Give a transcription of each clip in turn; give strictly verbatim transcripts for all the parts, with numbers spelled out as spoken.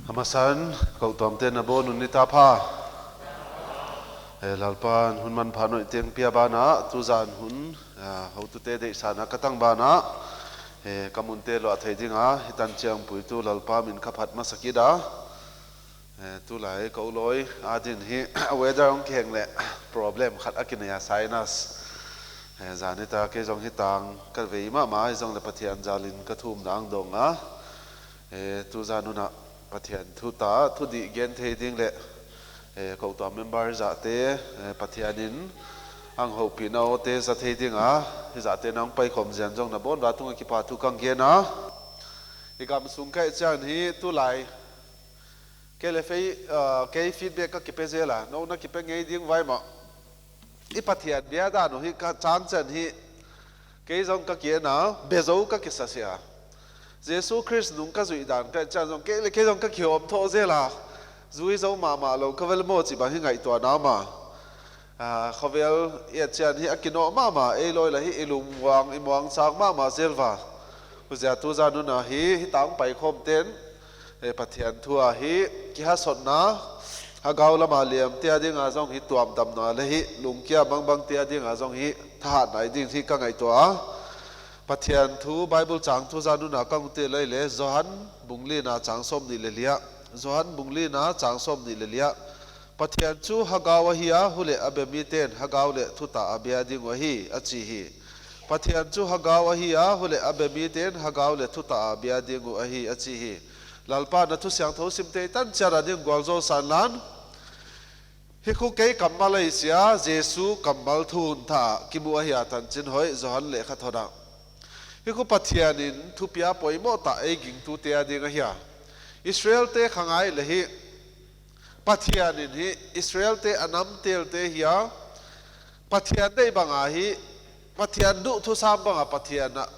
A masan, kou tuamte na bon un ni ta pha. Eh, Lalpa'n hun manpha nuih teng pia banah, tuzan hun, ah, hotute deihsakna ka tang banah, eh, ka munte luah thei dinga, hitan chiang puitu Lalpa min ka phat masa kit a. Eh, tulai kou lawi adin hi, weather hong kiheng leh problem khat a kinei a, sinus. Eh, zan nita kei zong hi tang ka vei mahmah, hi zong leh Pathian zalin ka thumna ang dong a. Eh, tuzan hun ah Pathian thu ta, thudih gen thei ding leh, eh, kou tuam member zahte, eh, Pathian in ang houpihna awte za thei dinga, hi zahte na hong paikhawm ziak zong na bon va tungah kipahthu kang gen a. I gam sung ka et chiang hi tulai. Kei leh fei, ah, kei feedback ka kipe zel a, nou na kipe ngei ding vai maw. I Pathian bia dan uh hi ka chang chiang hi, kei zong ka ki en a, be zou ka kisa sia. Jesu Khrist nung ka zuih dan ka et chiang zong, kei leh kei zong ka kihawm thou zel a. Zui zou mahmah lou ka vel maw chih bang hi ngaihtuahna om a. Ah, khovel i et chiang hi a kinoh mahmah, ei lawi lah hi i lungmuang, i muangchak mahmah zel va. Huziak tuzan hun ah hi, hi tang paikhawm ten, eh, Pathian thu ah hi, kihasotna, hagau lama liamte a dinga zong hi tuamdamna leh hi, lungkia bangbangte a dinga zong hi, thahatna hi ding hi ka ngaihtuah a. Pathian thu Bible chang tuzan hun ah ka hon tel lai leh, Johan bung lina chang sawmnih leh li ah. Johan bung lina chang sawmnih leh li ah. Pathian chu hagau ahi a, huleh a bia miten hagau leh thutah a bia ding uh ahi, a chi hi. Pathian chu hagau ahi a, huleh a bia miten hagau leh thutah a bia ding uh ahi, a chi hi. Lalpa'n a thu siangthou simte i tan chiat a ding gualzo san lan. Hi khu kei kammal ahi sia, Jesu kammal thu hun thah kimu ahi a, Tanchin Hoih, Johan leh khat hon ah. Hi khu Pathian in thupia poimoh tak ei gingtute a ding ahi a. Israelte kha ngai leh hi, Pathian in hi Israelte a namtelte hi a, Pathian deih banga hi, Pathian duh thusam banga Pathian a,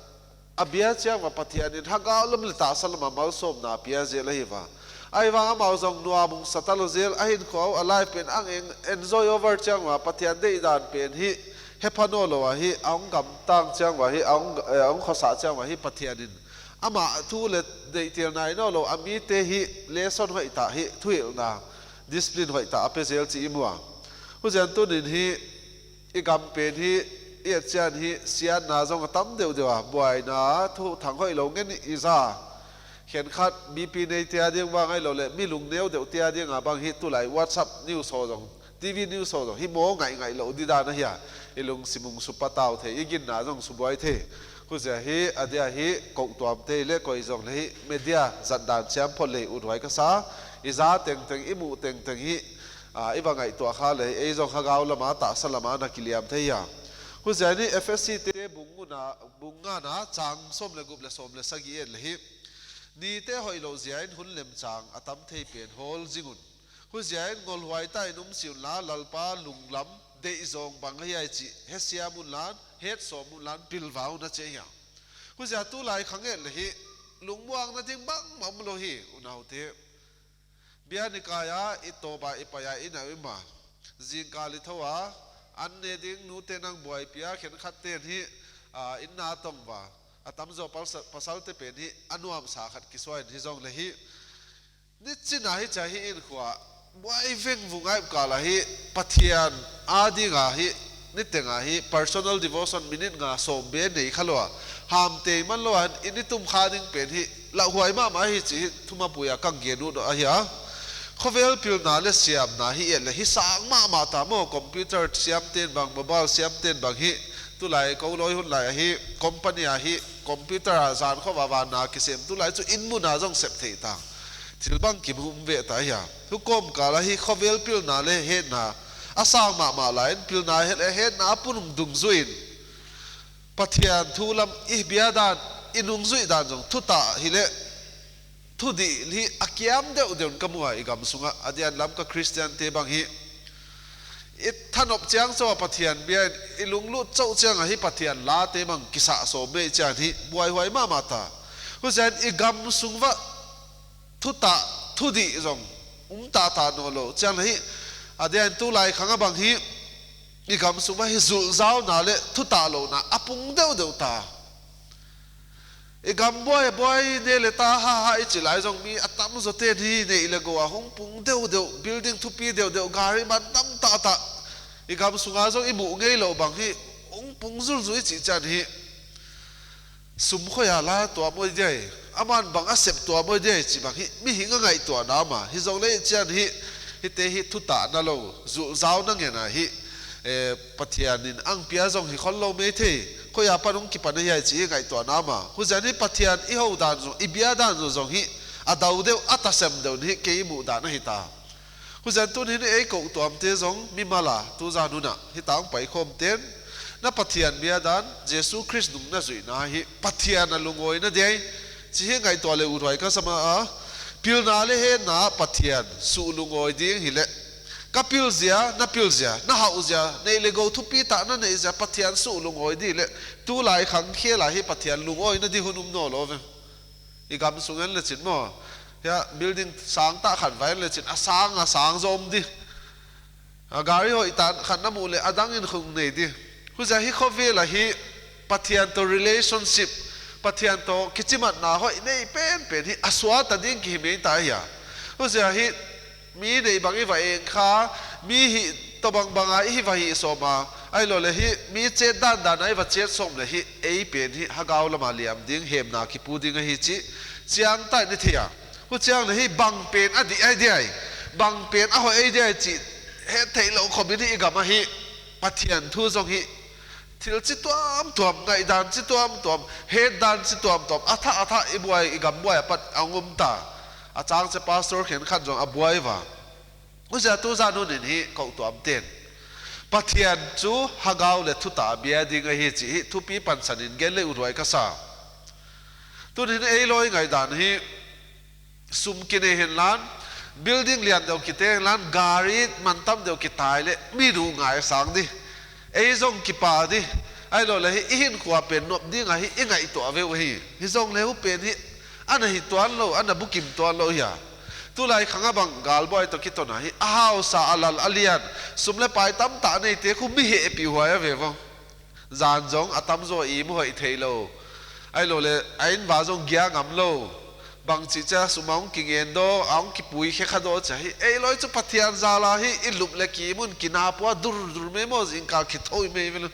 a bia chiang va Pathian in hagau lam leh tahsa lama malsawmna a pia zel ahi va. Ahihvang amau zong nuam ung sa talou zel, a hinkhua uh a life pen ang en-, enjoy over chiang va Pathian deihdan pen hi hepha nawnlou a hi, a hong gamtang chiang va hi, a hong, eh, a hong khosak chiang va hi Pathian in amah thu leh deihtelna i nawnlou, a mite hi lesson hoih tak hi, thuhilhna, discipline hoih tak a pe zel chih i mu a. Huziak tunin hi, i gam pen hi, i et chiang hi, siatna zong a tam deuhdeuh a, buaina, thuthang hoihlou ngen i za. Khenkhat B P neite a ding bang ahihlouhleh, mi lungneu deuhte a dinga bang hi tulai WhatsApp news haw zong, T V news haw zong, hi maw ngaihngaih lou didan ahi a. I lungsim ung supahtau thei, i ginna zong subuai thei. Huziak hi, a dia hi, kou tuamte leh koi zong leh hi, media zatdan chiam phot leh uthuai ka sa, i za tengteng, i muh tengteng hi, ah, i va ngaihtuah kha leh hi, ei zong hagau lama, tahsa lama na kiliam thei a. Huziak hi Ephesite bung ngana, bung ngana chang sawm leh guk leh sawm leh sagih et leh hi. Nite hoihlou ziakin hun lemchang a tam thei pen hawl zing un. Huziakin ngolhuai takin um sih unla, Lalpa lunglam deihzawng bang ahi hiai chih hesiam unla, hetsawm unla, pilvang un a chi hi a. Huziak tulai khang et leh hi, lungmuangna ding bangmah omlou hi, unaute. Biani kai a, i tawp a, i pai a, i na i ma. Zingkal i thou a, an ne ding nute nang buaipih a, khenkhat ten hi, ah, inn a tong va. A tamzaw pasa-, pasalte pen hi, a nuamsa khat kisuain hi zong leh hi. Nichina hi chia hi inkhua. Buai vengvung a i om kal a hi, Pathian a dinga hi, niteng a hi, personal devotion minute nga sawm bek nei kha lou a. Hamtei man lou a, i ni tum kha ding pen hi, lauhuai mahmah hi chih hi, thumapui a kang gen ut ahi a. Khovel pilna leh siamna hi et leh hi sang mahmah ta maw, computer siamten bang, mobile siamten bang hi, tulai kou lawi hun lai a hi, company a hi, computer a zan khop a vanna kisem, tulai chu inn mun a zong sep thei ta. Thil bang kim hum ve ta hi a. Hukum kal a hi khovel pilna leh hetna a sang mahmah lai in, pilna het leh hetna a pung dungzui in, Pathian thu lam i bia dan, i nungzuih dan zong thutah hileh, thudih hi a kiam deuhdeuh in ka mu a i gam sungah, a dian lam ka Christian te bang hi. I thanop chiang chauh a Pathian bia in, i lunglut chauh chiang a hi Pathian late bang kisah sawm mei chiang hi, buaihuai mahmah ta. Huziakin i gam sung va thutah, thudih zong um tahtah nawnlou. Chiang hi, a dian tulai khang a bang hi, i gam sung va hi zulhzauna leh thutah louhna a pung deuhdeuh ta. I gam buai buai, nei le ta ha ha i chih lai zong mi a tamzaw ten hi neih le gou a hong pung deuhdeuh, building thupi deuhdeuh, gari man tam tahtah. I gam sunga zong i muh ngei lou bang hi hong pung zulzul i chih chiang hi. Sum khoi a la tuam awi dia, aman bang a sep tuam awi dia chih bang hi mihing a ngaihtuahna mah. Hi zong leh chiang hi, hite hi thutahna lou, zulhzauna ngen a hi, eh, Pathian in ang pia zong hi khol lou maithei, khoi a pan hong kipan ahia chih hi ngaihtuahna mah. Huziakin hi Pathian i hou dan zong, i bia dan zong zong hi a dau deuh, a tasem deuh hi kei i muh dan ahi ta. Huziakin tuni'n ei kou tuamte zong mimal a, tu zan hun ah, hi tang pai khawm ten, na Pathian bia dan, Jesu Khrist nung na zuihna hi Pathian a lungawina dia, chih hi ngaihtuah le uthuai ka sa mah a, pilna le hetna Pathian suh lungawi ding hi leh, ka pil zia, na pil zia, na hauh zia, neih le gou thupi tah na neih zia, Pathian suh lungawi di leh, tulai khang khel a hi Pathian lungawina di hun um nawn lou ve. I gam sung en le chin maw. Hia building sang tah khat va en le chin, a sang, a sang zom di. A gari hoih tah khat na muh leh a dang in khong nei di. Huziakin hi khovel a hi Pathian toh relationship, Pathian toh kichimatna hoih nei penpen hi a suah ta ding ki hi mai ta hia. Huziakin hi mi neih bang i va eng kha, mi hih toh bangbang a i hi va hih sawm a, ahihlou leh hi mi chet dandan a i va chet sawm leh hi ei pen hi hagau lam a liam ding, hemna kipu ding ahi chih chiang tah in i thei a. Huchiang leh hi bang pen a dih ahi dia, bang pen a hoih ahi dia chih het theih lou khop in hi i gam ah hi Pathian thu zong hi thil chi tuamtuam, ngaihdan chi tuamtuam, hetdan chi tuamtuam, a thah a thah i buai, i gam buai apat a hong um ta. A chang chiah pastor khenkhat zong a buai va. Huziakin tu zan hun in hi kou tuam ten, Pathian chu hagau le thutah bia ding ahi chih hi thupi pansan in gen le uthuai ka sa. Tuni'n ei lawi ngaihdan hi, sum kinei henla, building lian deuh kiteng henla, gari man tam deuh kitai leh mi nu ngai sang di. Ei zong kipak di. Ahihlou leh hi i hinkhua pen nop ding a hi i ngaihtuah ve uh hi. Hi zong leh hu pen hi ana hi tuan lou, ana bukim tuan lou hia. Tulai khang a bang galbuai toh kiton a hi a hausa, a lal, a lian, sum le pai tamtah neite khu mi hehpihhuai a ve vo. Zan zong a tamzaw i mu hoih thei lou. Ahihlou leh a inn va zong gia ngam lou. Bangchi chia sum a hong kingen daw, a hong kipui khe kha daw chia hi. Ei lawi chu Pathian zal a hi i lup le kimun kinapua durdur mai maw, zingkal kithoih mai ve lou.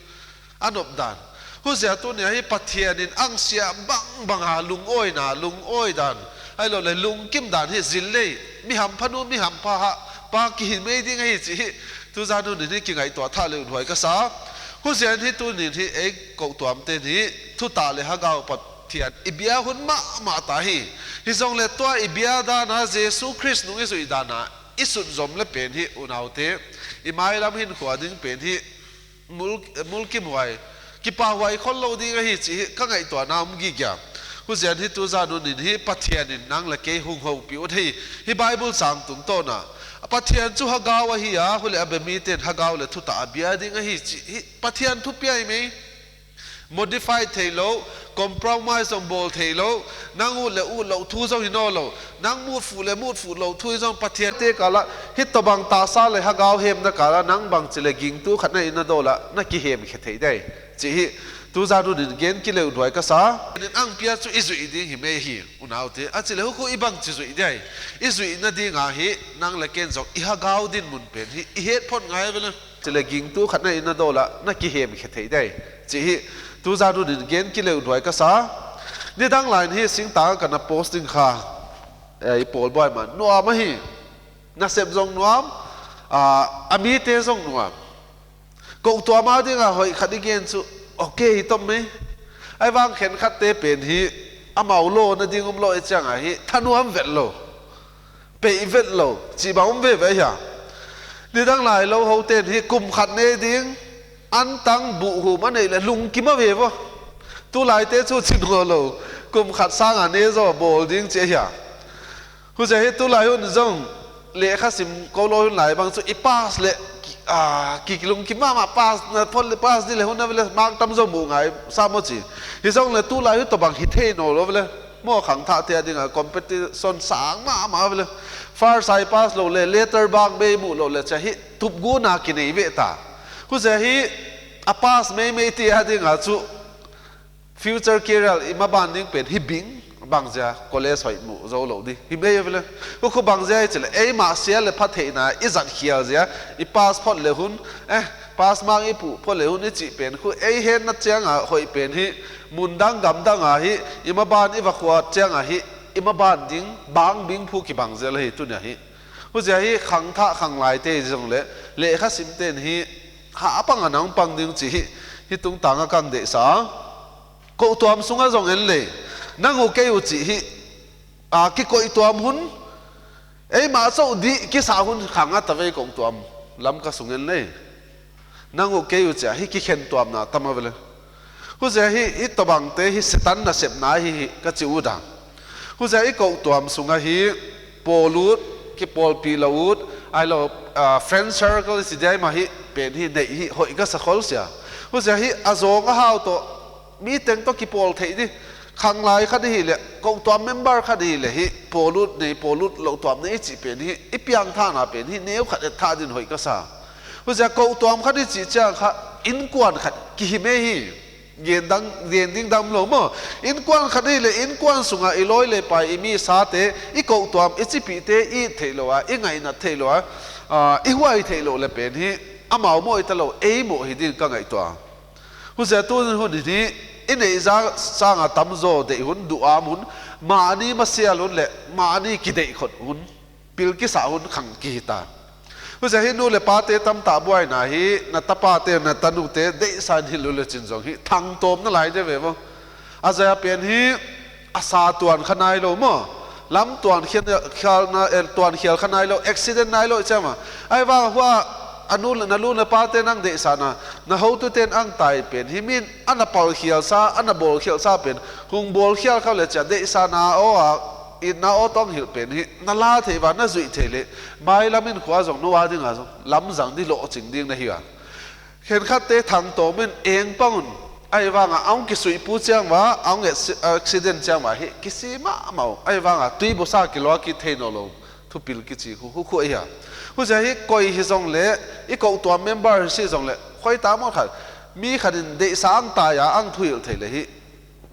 A nop dan. Huziakin tuni a hi Pathian in ang siam bangbang a lungawina, lungawi dan, ahihlou leh lungkim dan hi zil lei, mi hampha nu, mi hampha pa ki hi mai ding ahi chih hi tu zan hun in hi kingaihtuah thei le uthuai ka sa. Huziakin hi tuni'n hi ei kou tuam ten hi thutah le hagau Pathian i bia hun mahmah ta hi. Hi zong leh tua i bia dan a Jesu Khrist nung i zuih dan a i sut zom le pen hi unaute, i mailam hinkhua ding pen hi mul, mulkimhuai, kipahhuai khol lou ding ahi chih hi ka ngaihtuahna um gige. Huziakin hi tu zan hun in hi Pathian in nang le kei hong houpih uh hi, hi Bible chang tungtawn a. Pathian chu hagau ahi a, huleh a bia miten hagau le thutah a bia ding ahi chih hi Pathian thu pia hi mai. Modify thei lou, compromise zong bawl thei lou, nang ut le ut louh thu zong hi nawn lou, nang mut fuh le mut fuh louh thu hi zong Pathian te kal a, hi tobang tahsa le hagau hemna kal a, nang bangchi le gingtu khat na hihna dawl a, na kihem khe thei dia. Chih hi, tu zan hun in gen kei le uthuai ka sa. Nin ang pia chu i zuih ding hi mai hi, unaute. A chih leh hukhua i bangchi zuih dia. I zuihna ding a hi, nang le ken zong i hagau dinmun pen hi, i het phot ngai ve leh. Chih leh gingtu khat na hihna dawl a, na kihem khe thei dia. Chih hi, tu zan hun in gen kei le uthuai ka sa. Nidang lai in hi singtang a ka na post ding kha. Eh, i pawl buai mah. Nuam ahi. Nasep zong nuam. Ah, a mite zong nuam. Kou tuam a ding a hoih khat i gen chu. Okay, hi tom mai. Ahihvang khenkhatte pen hi. Amau lawna ding um lou i chiang a hi. Thanuam vet lou. Peih vet lou, chih bang um veve hia. Nidang lai lou houten hi kum khat ne ding, antang buhhum a neih leh lungkim a ve vo. Tulaite chu chi nawn lou, kum khat sang a ne zaw bawl ding chi hia. Huchia hi tulai hun zong, lehkha sim kou lou hun lai bang chu i pass leh, ah, ki lungkim mahmah pass, na phot leh pass di leh hun a ve leh mark tamzaw mu ngai sa maw chi. Hi zong leh tulai hun tobang hi thei nawn lou ve leh. Maw khangthahte a ding a competition sang mahmah ve leh. First a i pass lou leh, letter bang bei mu lou leh chia hi tupguna kinei ve ta. Huchia hi a pass meimeite a ding a chu Future career i maban ding pen hi bing, bangziak college hoih mu zou lou di. Hi mei vele. Khu khu bangziak i chih leh, eimah sia leh pha theihna i zat khial ziak, i pass phot leh hun, eh, pass mark i puh phot leh hun i chih pen. Khu ei hetna chiang a hoih pen hi, mun dang gam dang a hi, i maban i va khuat chiang a hi, i maban ding, bang bing phu kibang zel hi tuni a hi. Huziak hi khangthak khanglai te zong leh, lehkhasim ten hi, ha pang a nang pang ding chih hi, hi tungtang a kang deihsa. Kou tuam sung a zong en lei, nang uh kei uh chih hi, a, kikoih tuam hun, eimah chauh di kisa hun khang a ta vei kou tuam lam ka sung en lei. Nang uh kei uh chia hi kikhen tuamna tam a vele. Huziak hi, hi tobang te hi Setan nasepna hi, hi ka chih uh dan. Huziak i kou tuam sung a hi, pawl ut, kipawlpih lou ut, ai lou, a, friend circle si diai mah hi, pen hi, neih hi, hoih ka sa khol sia. Huziak hi, a zong a hau toh, mi teng toh kipawl theih di, khanglai khat hi leh, kou tuam member khat hi leh hi, pawl ut nei, pawl ut lou tuam nei chih pen hi, i piangthakna pen hi, neu khat et thak din hoih ka sa. Huziak kou tuam khat hi chih chiang kha, innkuan khat, kihi mei hi, gen dang, gen ding dam lou maw. Innkuan khat hi leh, innkuan sung a i lawi leh pai i mi sa te, i kou tuam, i chipih te, i theih lou a, i ngaihna theih lou a, a, i huai theih lou leh pen hi, amau moh i ta lou, ei moh hi ding ka ngaihtuah. Huziak tu hun hi, i neih zak sang a tam zaw deih hun, duham hun, mahni masial hun leh, mahni kideih khot hun, pil kisa hun khang kihi ta. Huziak hi nu leh pa te tam ta buaina hi, na tapa te, na tanu te, deihsa in hilh lou leh chin zong hi, thangtawm na lai de ve maw. A zia pen hi, a sa tuan kha nai lou maw. Lam tuan khial, khial na, eh, tuan khial kha nai lou, accident nai lou chiang mah. Ai vang hua, a nu, na nu na pa te nang deihsa na, na hotu ten ang tai pen. Hi min, ana pal khial sa, ana bawl khial sa pen. Hung bawl khial kha leh chia, deihsa na aw a, itna aw tong hilh pen. Hi, na la thei va, na zuih thei leh. Mai lam in khua zong, nou a ding a zong. Lam zang di lou ching ding na hi a. Khenkhat te thangtawm in eng pang un. Ai vang a, ang kisuih pu chiang va, ang acci-, accident chiang va hi, kisi mahmah uh. Ai vang a, tui bosa kilua kithei nawn lou. Thupil kichi khu, khu, khu hi a. Huziak hi koi hi zong leh, i kou tuam member hi zong leh, khoi ta maw khat. Mi khat in deihsa ang tai a, ang thuhilh thei leh hi.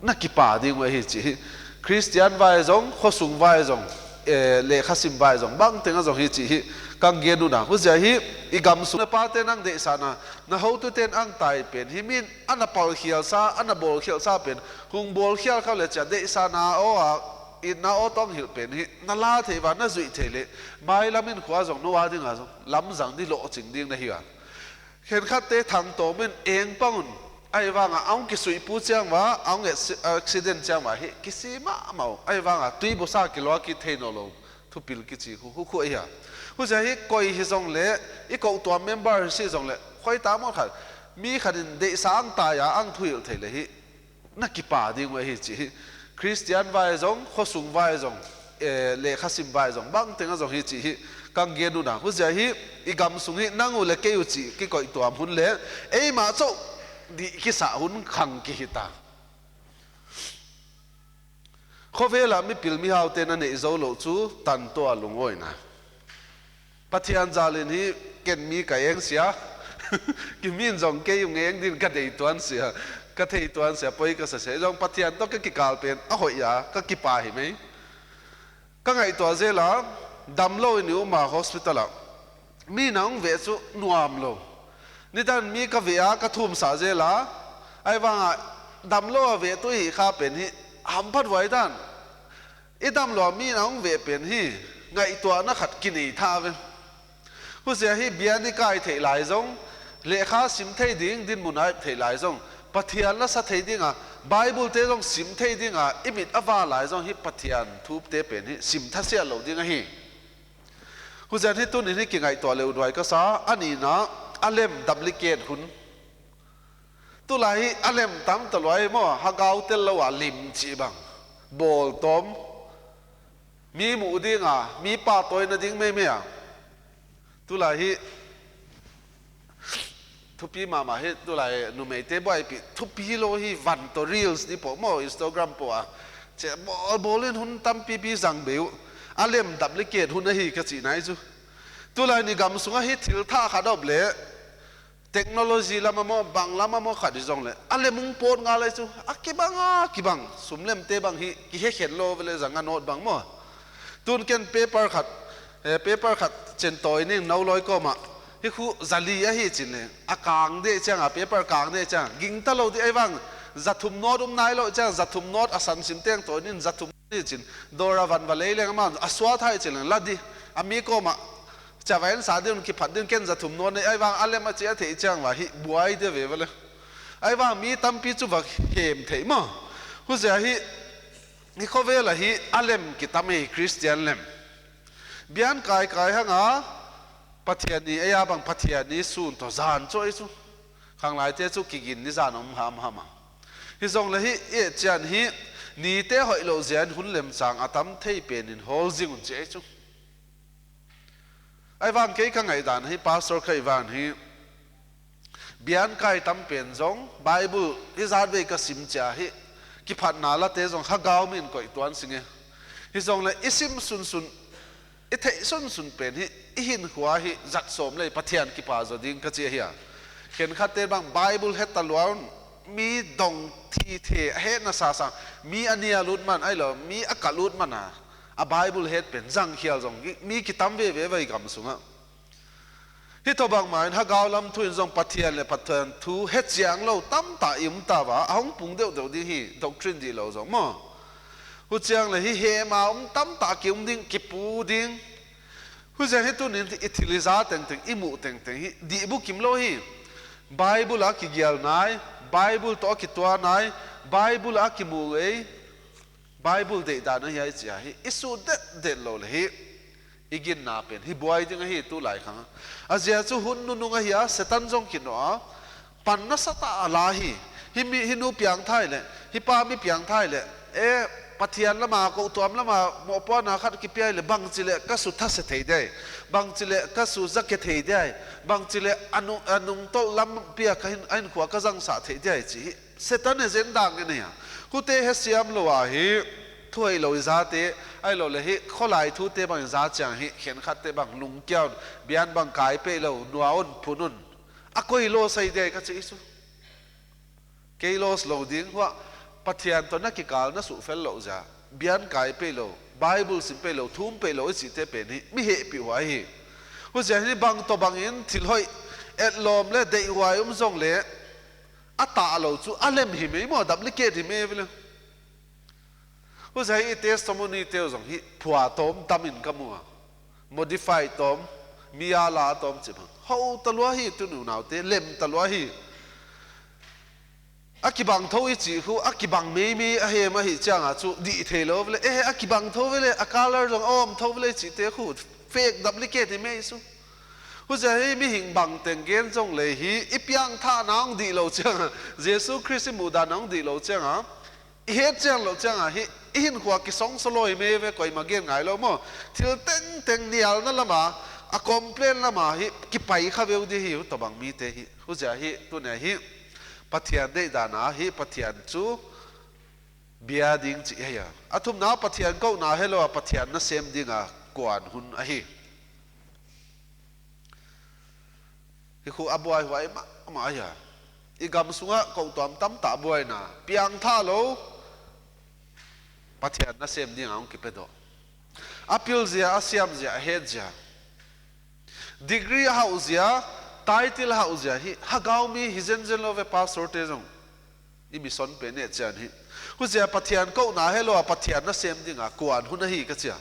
Na kipak ding uh hi chih hi. Christian vai zong, khosung vai zong, eh, lehkhasim vai zong, bangteng a zong hi chih hi. Kang gen uh na. Huziak hi, i gam sung na pa te nang deihsa na, na hotu ten ang tai pen. Hi min, ana pal khial sa, ana bawl khial sa pen. Hung bawl khial kha leh chia, deihsa na aw a, itna aw tong hilh pen. Hi, na la thei va, na zuih thei leh. Mai lam in khua zong, nou a ding a zong. Lam zang di lou ching ding na hi a. Khenkhat te thangtawm in eng pang un. Ai vang a, ang kisuih pu chiang va, ang acci-, accident chiang va hi, kisi mahmah uh. Ai vang a, tui bosa kilua kithei nawn lou. Thupil kichi khu, khu, khu hi a. Huziak hi koi hi zong leh, i kou tuam member hi zong leh, khoi ta maw khat. Mi khat in deihsa ang tai a, ang thuhilh thei leh hi. Na kipak ding uh hi chih hi. Christian vai zong, khosung vai zong, eh, lehkhasim vai zong, bangteng a zong hi chih hi. Kang gen uh na. Huziak hi, i gam sung hi, nang uh leh kei uh chih, kikoih tuam hun leh. Eimah chauh, di kisa hun khang kihi ta. Khovel a mipil mihau te na neih zou lou chu, tan toh a lungawina. Pathian zal in hi ken mi ka eng sia. Ki min zong kei uh eng din ka dei tuan sia. Ka thei tuan sia, poi ka sa sia. Zong Pathian toh ka kikal pen, a hoih a, ka kipak hi mei. Ka ngaihtuah zel a, damlou in i um a hospital a. Mi nang veh chu nuam lou. Nidan mi ka veh a, ka thum sa zel a. Ai vang a, damlou a veh tu hi kha pen hi, hamphat vuai dan. I damlou a mi nang veh pen hi, ngaihtuahna khat kinei tha ve. Huziak hi biani kai theih lai zong, lehkhasim thei ding, dinmun a theih lai zong, Pathian la sa thei ding a, Bible te zong sim thei ding a, i mit a va lai zong hi Pathian thu te pen hi, sim thasiah lou ding a hi. Huziak hi tuni hi kingaihtuah leh uh duai ka sa, a nihna, a lem duplicate hun. Tulai hi a lem tam ta luai maw, hagau tel lou a lim chih bang. Bawl tawm. Mi muh ding a, mi pahtawina ding meimei a. Tulai hi thupi mahmah hi, tulai numei te buaipih. Thupi lou hi van toh reels di poh maw, Instagram poh a. Che bawl, bawl in hun tampipi zang be uh. A lem duplicate hun a hi ka chih nai chu. Tulai ni gam sung a hi thil thak khat om leh. Technology lam a maw, bang lam a maw khat hi zong leh, a lem ung pawt ngal ahi chu, a kibang a kibang, sum lemte bang hi kihekhen lou ve leh zang a note bang maw. Tun ken paper khat, eh, paper khat chen tawi ning, nou lawi kawm ah, hi khu za li ahi chin leh, a kang deuh chiang a, paper kang deuh chiang, gingta lou di ahih vang, za thum note um nailou chiang, za thum note a san sim teng tawi ning, za thum note hi chin, dawr a van va lei leng amah a suak thei chin leng la di, a mi kawm ah, chia va en sa ding un kiphat ding, ken za thum note nei, ahih vang a lem a chia theih chiang va hi buai deuh ve ve leh. Ahih vang mi tampi chu va hem thei maw. Huziak hi, hi khovel ah hi a lem kitam ei, Christian lem. Bian kai kai hang a, Pathian ni ei a bang, Pathian ni sun toh zan chu ei chu. Khanglaite chu kigin ni zan om hamham a. Hi zong leh hi, eh, chiang hi, nite hoih lou ziak in hun lemchang a tam thei pen in hawl zing un chi ei chu. Ahih vang kei ka ngaihdan hi, pastor ka hih vang hi, bian kai tam pen zong, Bible hi zat vei ka sim chia hi, kiphatna late zong hagau min koih tuan sing e. Hi zong leh i sim sunsun, i theih sunsun pen hi, i hinkhua hi zat sawm leh Pathian kipak zaw ding ka chi ahi a. Khenkhatte bang Bible het ta lua un, mi dong thi the, a hetna sasa, mi a nial ut man, ahih lou, mi a kal ut man a, a Bible het pen zang khial zong, mi kitam veve vai gam sung ah. Hi tawh bangmah in hagau lam thu in zong Pathian leh Pathian thu he chiang lou tamtah i om ta ua, a hong pung deuhdeuh ding hi, doctrine dihlou zong maw. Huchiang leh hi hem a om tamtah ki om ding, kipu ding. Huziak hi tuni'n i thil i za tengteng, i muh tengteng hi, dih bukim lou hi. Bible a kigial nai, Bible toh a kituak nai, Bible a kimu ei, Bible deihdan ahi a i chi a hi, i sut detdet lou leh hi, i ginna pen hi buai ding ahi tulai khang a. A ziak chu hun nunung ahi a, Setan zong kinoh a, pan nasatah a la hi. Hi mi, hi nu piangthak leh, hi pa mi piangthak leh, eh, Pathian lam a, kou tuam lam a, mohpuakna khat kipia leh, bangchi leh ka su thase thei diai, bangchi leh ka su zake thei diai, bangchi leh a nung, a nungtolh lampi a ka hin, a hinkhua ka zangsah thei diai chi hi. Setan agenda ngen ahi a. Hute he siam lou a hi, thu hoih lou i zate, ahih lou leh hi, khawlai thute bang i za chiang hi, khenkhatte bang lungkia un, bian bang kai peih lou, nua un, phun un. A koi loss ahi diai ka chi chu. Kei loss lou ding, huai, Pathian toh na kikal na suhfel lou ziak, bian kai peih lou, Bible sim peih lou, thum peih lou i chihte pen hi, mi hehpih huai hi. Huziak hi bang toh bang in, thil hoih, etlawm leh, deihhuai om zong leh, a tah lou chu, a lem hi mai maw, duplicate hi mai ve leh. Huziak hi testimony te uh zong hi, phua tawm tam in ka mu a. Modify tawm, mi a la tawm chi bang. Hou ta lua hi tuni unaute, lem ta lua hi. A kibang thou i chi khu, a kibang meimei a hem ahih chiang a chu, dih theilou ve leh. Eh, a kibang thou ve leh, a color zong a om thou ve leh chihte khu, fake duplicate hi mai chu. Huziak hi mihing bangteng gen zong leh hi, i piangthakna hong dihlou chiang a, Jesu Khrist i muhdan hong dihlou chiang a, i het chian lou chiang a hi, i hinkhua kisongsaw lou hi mai ve, koimah gen ngai lou maw. Thil tengteng nialna lam a, a complain lam a hi, kipai kha ve uh di hi, hu tawh bang mite hi. Huziak hi, tuni a hi, Pathian deihdan a hi, Pathian chu bia ding chi ahi a. A thumna Pathian kohna helou a, Pathian nasem ding a kuan hun ahi. Hi khu a buaihuai mahmah ahi a. I gam sung a kou tuam tamtah buaina, piangthak lou, Pathian nasem ding a hong kipe doh. A pil zia, a siam zia, a het zia. Degree a hauh zia, title a hauh zia hi, hagau mi hi zenzen lou ve, pastor te zong. I mission pen i et chiang hi. Huziak Pathian kohna helou a, Pathian nasem ding a kuan hun ahi ka chi a.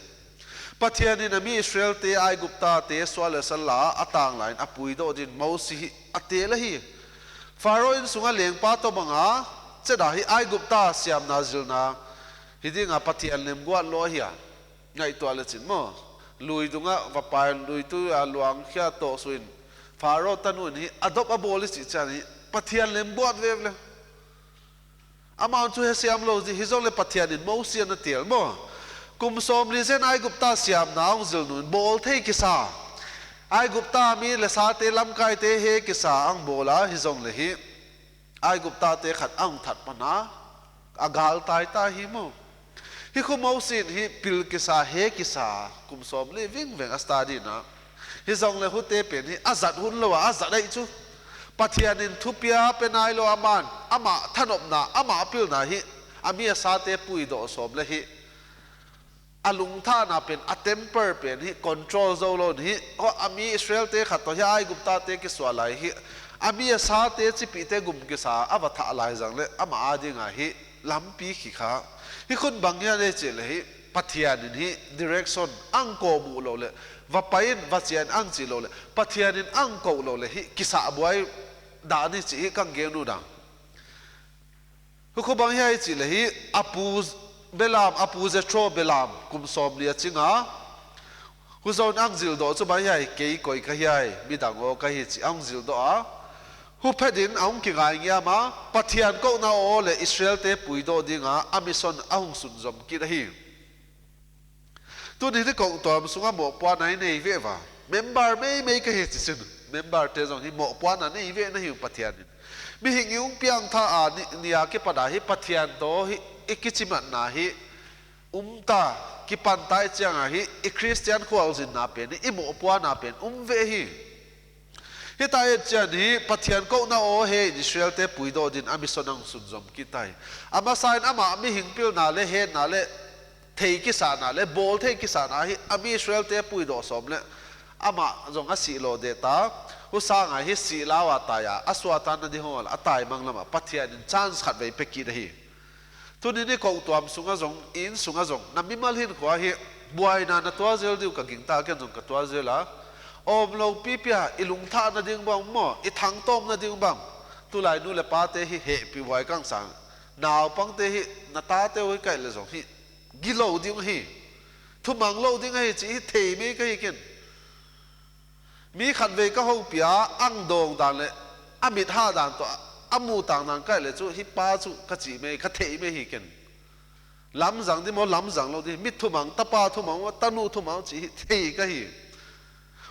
Pathian in a mi Israel te Aigupta te sual leh sal la a tang lai in a puidoh ding in Mosi hi a tel ahi. Pharaoh innsung a lengpa toh bang a, chet a hi Aigupta siamna zilna hi ding a Pathian lem guat lou ahi a. Ngaihtuah leh chin maw. Lui dung a va pai in, lui tui a luang khia toh suin. Pharaoh tanu in hi adopt a bawl i chih chiang hi. Pathian lem guat ve ve leh. Amau chu he siam lou zi hi zong leh Pathian in Mosi ana tel maw. Kum sawmli zen Aigupta siamna hong zil nung in bawl thei kisa. Aigupta mi leh sate lamkaite he kisa hong bawl a hi zong leh hi. Aigupta te khat a hong that pan a, a gal tai ta hi maw. Hi khu Mosi in hi pil kisa, he kisa, kum sawmli vingveng a study na. Hi zong leh hute pen hi a zat hun lou a, a zat ahi chu. Pathian in thupia pe nailou, aman, amah thanopna, amah pilna hi, a mi a sate puidoh sawm leh hi, a lungthahna pen, a temper pen hi control zou lou in hi, hua a mi Israelte khat toh hi Aiguptate kisuah lai hi, a mi a sate chipihte gum kisa a va thah lai zang leh, amah adinga hi lampi khi kha. Hi khun bang hiam i chih leh hi, Pathian in hi direction a hon kou lou leh, va pai in, va chia in a hon chi lou leh, Pathian in a hon kou lou leh hi, kisah buai dan hi chih hi ka hon gen uh dan. Hukhua bang hiam i chih leh hi, a pu belam, a pu Jethro belam, kum sawmli a ching a, huzoh in a hon zildoh chu bang hiam, kei koi ka hia, midang aw ka hi chih a hon zildoh a. Huchiin a hon kingaingiam a, Pathian kouna aw leh Israelte puidoh dinga, a mission a hon sunzom kit ahi. Tuni in i kou tuam sunga mohpuakna i nei ve ua. Member meimei ka hi chih sin. Memberte zong hi mohpuakna nei ve na hi uh Pathian in. Mihing i hon piangthak a ni, ni a kipat a hi Pathian toh hi i kichiamna hi um ta, kipan ta i chih a hi i Christian khualzinna pen hi i mohpuakna pen um ve hi. Hiai ta i et chiang hi Pathian kouna aw he in Israelte puidoh din a mission a hon sunzom kit ahi. A masain amah mihing pilna leh hetna leh thei kisakna leh bawl thei kisakna hi a mi Israelte puidoh sawm leh amah zong a si lou dek ta. Huchiin a hi si lau a tai a, a suakta na di hong a taimang lam ah Pathian in chance khatvei pe kit ahi. Tuni in i kou tuam sunga zong, inn sunga zong, na mimal hinkhua hi buaina na tuak zel di uh ka gingta, ken zong ka tuak zel a. Omlou pipi a, i lungthahna ding bang maw, i thangtawmna ding bang. Tulai nu leh pate hi hehpihhuai ka hon sa. Naupangte hi, na tate uh hi ka hih leh zong hi gilou ding hi. Thumang lou ding ahi chih hi thei mai ka hi ken. Mi khatvei ka houpi a, a hon dawng dan leh, a mit hah dan toh, a mu tang dan ka hih leh chu, hi pa chu ka chih mai, ka thei mai hi ken. Lamzang di maw, lamzang lou di, mi thumang, tapa thumang, tanu thumang chih hi thei ka hi.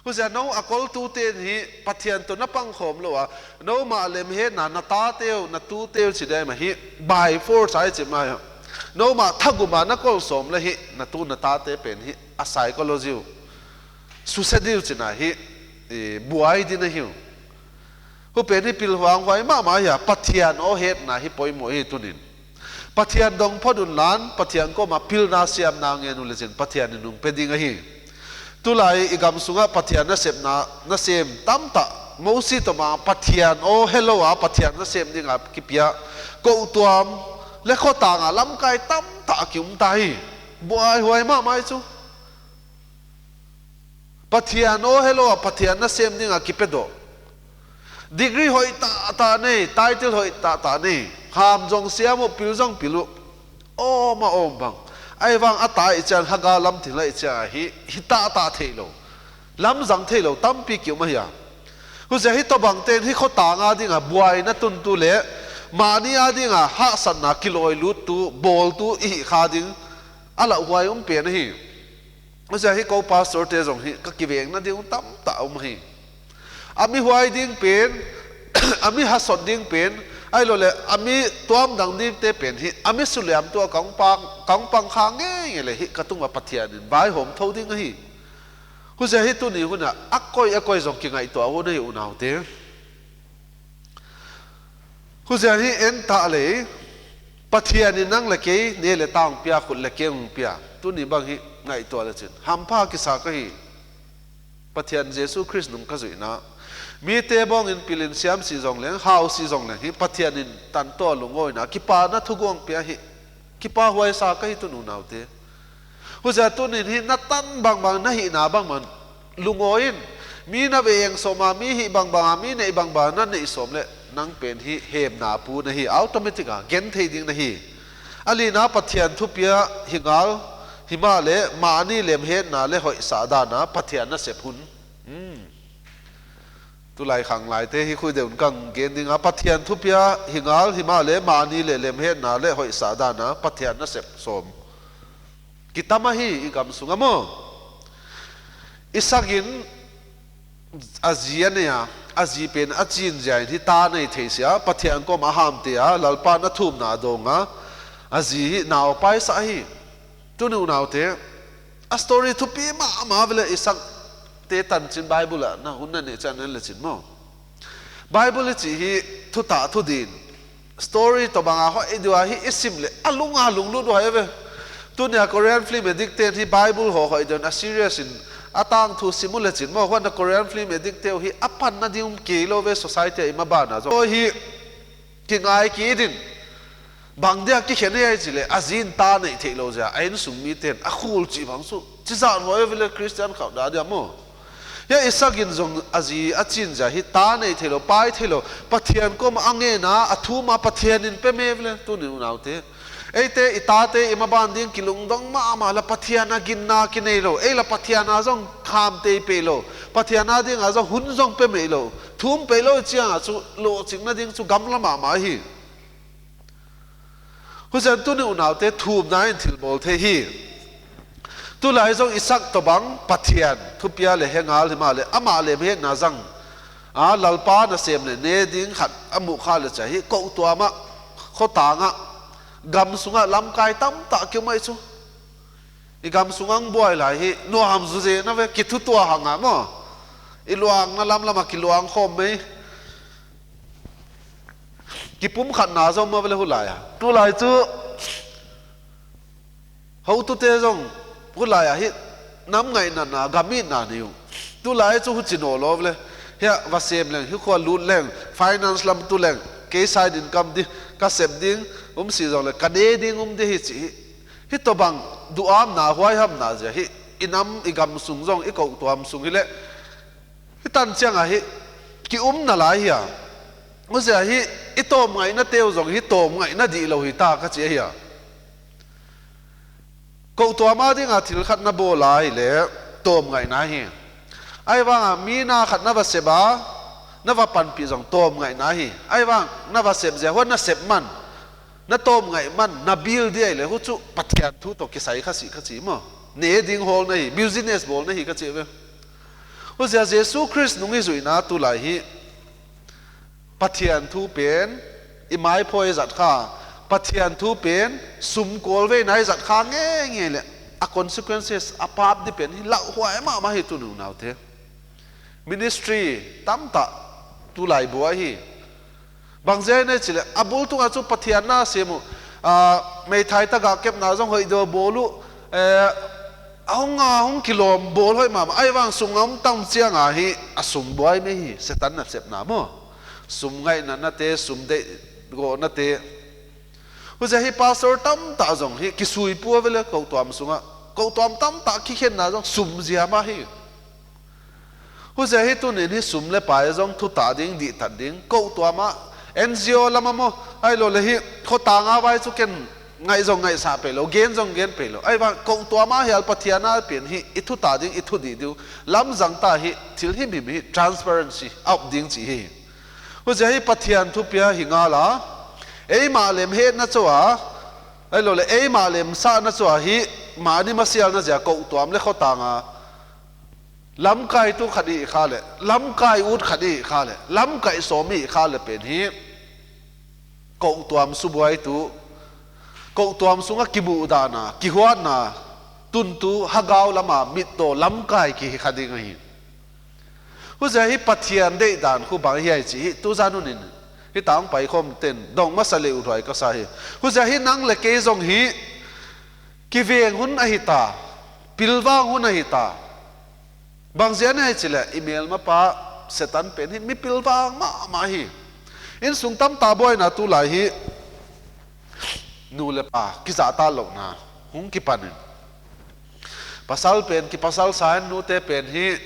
Huchiin nou a koltute in hi, Pathian toh na pangkhawm lou a, noumah lemhetna, na tate uh, na tute uh chi dai mah hi, by force a i chih mai. Noumah thagum a na kol sawm leh hi, na tu na tate pen hi, a psychology uh susia di uh chihna hi, i, buai di na hi uh. Hupen hi pilvanghuai mahmah hi a, Pathian aw hetna hi poimoh hi tuni in. Pathian dong phot un lan, Pathian koma pilna siamna ngen u leh chin, Pathian in hon pe ding ahi. Tulai i gam sunga Pathian nasepna, nasem tamtah, Mosi toh mah Pathian aw helou a, Pathian nasem dinga kipia, kou tuam, leh khotang a lamkai tamtah ki um ta hi. Buaihuai mahmah chu. Pathian aw helou a, Pathian nasem dinga kipedoh. Degree hoih tahtah nei, title hoih tahtah nei. Ham zong siam uh, pil zong pil uh. Om a om bang. Ahihvang a ta i chiang, haga lam thil a i chiang hi, hi tahtah theilou. Lamzang theilou, tampi ki um ahi a. Huchia hi tobang ten hi khotang a dinga, buaina tuntu leh, mahni a dinga, hahsatna kiloiluttu, bawltu, i hih kha ding, a lauhuai um pen ahi. Huchia hi kou pastorte zong hi ka kivengna ding uh tamtah um hi. A mi huai ding pen, a mi hasot ding pen, ahilouleh a mi tuamdang dingte pen hi, a mi suliamtu a ka hong pang, ka hong pang kha ngeingei leh hi ka tunga Pathian in vaihawm thou ding ahi. Huchia hi tuni hun a, a koi a koi zong kingaihtuah hun ahi unaute. Huchia hi en ta leh, Pathian in nang leh kei, neu leh tang pia, khut leh keng pia. Tuni bang hi ngaihtuah leh chin, hampha kisa ka hi. Pathian Jesu Khrist nung ka zuihna. Mite bawng in pil in siam si zong leng, hau si zong leng hi, Pathian in tan toh lungawina, kipana thuguang pia hi. Kipahhuai sa ka hi tuni unaute. Huchia tuni in hi na tan bangbang, na hihna bangbang lungawi in. Mi na veng sawm a, mi hih bangbang a, mi neih bangbang na neih sawm leh nang pen hi hemna pu na hi, automatic a genthei ding na hi. A lina Pathian thupia hi ngal, himahleh mahni lemhetna leh hoihsak dan a Pathian nasep hun. Hmm. Tulai khanglaite hi khui deuh un ka hon gen ding a, Pathian thupia hi ngal, himahleh mahni leh lemhetna leh hoihsak dan a Pathian nasep sawm. Kitam ahi i gam sunga maw. Isak in a zi a nei a, a zi pen a chin ziak in hi ta nei thei sia, Pathian koma hamte a, Lalpa'n a thumna dawng a, a zi hi nau a paisa hi. Tuni unaute, a story thupi mahmah ve leh Isak te tanchin Bible ah na hun na neih chiang en leh chin maw. Bible i chih hi thutah thudih, story tawh bang a hoih deuh a hi i sim leh a lung a lunglut huai ve. Tuni a Korean film addict ten hi Bible hoh hoih deuh in a serious in a tangthu sim uleh chin maw, huan a Korean film addict te uh hi a panna ding um kei lou ve society a i maban a zong. Hi kingai kei din. Bang dia kikhen hiai chih leh a zi'n ta neih theih lou ziak a, a insung miten a khul chih bang chu chi zat huai ve leh Christian khauh dan dia maw. Hiai Isaak in zong a zi a chin ziak hi ta neih theih lou, pai theih lou, Pathian kawm a ngen a, a thum a, Pathian in pe mai ve leh tuni unaute. Eite i tate i maban ding kilungdong mahmah la Pathian a ginna kinei lou, ei la Pathian a zong khamtei peih lou, Pathian a ding a zong hun zong pe mai lou, thum peih lou chiang a chu lohchinna ding chu gamla mahmah hi. Huchiin tuni unaute thumna in thil bawl thei hi. Tulai zong Isaak tawh bang Pathian thupia leh he ngal himahleh amah lem hetna zang a, Lalpa nasem leh ne ding khat a muh kha leh chia hi, kohtuam ah, khotang ah, gam sung ah lamkai tamtah ki mai chu. I gam sung ah buai lai hi nuam zuze na ve, kithutuah hang a maw. I luangna lamlam a kiluang khawm mai. Kipumkhatna zong maw ve leh hulai a. Tulai chu hotute zong hulai a hi nam ngaihna na, gam itna nei uh. Tulai chu huchi nawn lou ve leh. Hiai va sem leng, hi khua lut leng, finance lam tu leng, kei side income di, ka sep ding um si zong leh, ka ne ding um di hi chih hi. Hi tawh bang duhamna, huaihamna ziak hi, i nam i gam sung zong, i kohtuam sung hi leh. Hi tan chiang a hi, ki um nalai hi a. Huchia hi, i tawm ngaihna te uh zong hi tawm ngaihna dihlou hi ta ka chi hi a. Kohtuam a ding a thil khat na bawl lai leh, tawm ngaihna hi. Ahihvang a mi na khat na va sep a, na va panpih zong tawm ngaihna hi. Ahihvang na va sep ziak huan na sep man, na tawm ngaih man, na bil di ahi leh, huchu Pathian thu tawh kisai kha sih kha chi maw. Ne ding hawlna hi, business bawlna hi ka chi ve. Huchia Jesu Khrist nung i zuihna tulai hi, Pathian thu pen i maiphawi zat kha, Pathian thu pen sum kawlveina i zat kha ngeingei leh, a consequences, a pap di pen hi lauhuai mahmah hi tuni unaute. Ministry tamtah tulai buai hi. Bang ziak na chih leh, a bul tung a chu Pathian na sem uh, ah, meithai tagah kepna zong hoih deuh bawl uh, eh, a hong a hong kilawm bawl hoih mahmah. Ahihvang sum a om tam chiang a hi, a sum buai mai hi, Setan nasepna maw. Sum ngaihna na te, sum deih gawhna te. Huchia hi pastor tamtah zong hi, kisui pua ve leh kohtuam sung a. Kohtuam tamtah kikhenna zong sum ziak mah hi. Huchia hi tuni'n hi sum leh pai zong thutah ding, dihthat ding. Kohtuam a, N G O lam a maw, ahilou leh hi, khotang a vai chu ken ngaih zong ngaihsah peih lou, gen zong gen peih lou. Ahihvang, kohtuam a hial Pathian a pen hi, i thutah ding, i thudih ding uh. Lamzang ta hi, thil himhim hi, transparency, a om ding chih hi. Huchia hi Pathian thupia hi ngal a. Eimah lem hetna chauh a, ahilou leh, eimah lem sahna chauh a hi, mahni masialna ziak kohtuam leh khotang a. Lamkai tu khat i hih kha leh, lamkai ut khat i hih kha leh, lamkai sawm i hih kha leh pen hi. Kohtuam subuaitu, kohtuam sung a kimuhdahna, kihuatna, tuntu, hagau lam a mitdaw lamkai ki hi kha ding ahi. Huchia hi Pathian deihdan khu bang hiai chih hi, tuzan hun in. Hi tang paikhawm ten, dong masa leh uthuai ka sa hi. Huchia hi nang leh kei zong hi, kiveng hun ahi ta, pilvang hun ahi ta. Bang ziak na hi chih leh, i melmapa Setan pen hi mi pilvang mahmah hi. Insung tamtah buaina tulai hi, nu leh pa, kizahtak louhna, hong kipan in. Pasal pen, kipasal sa in nute pen hi,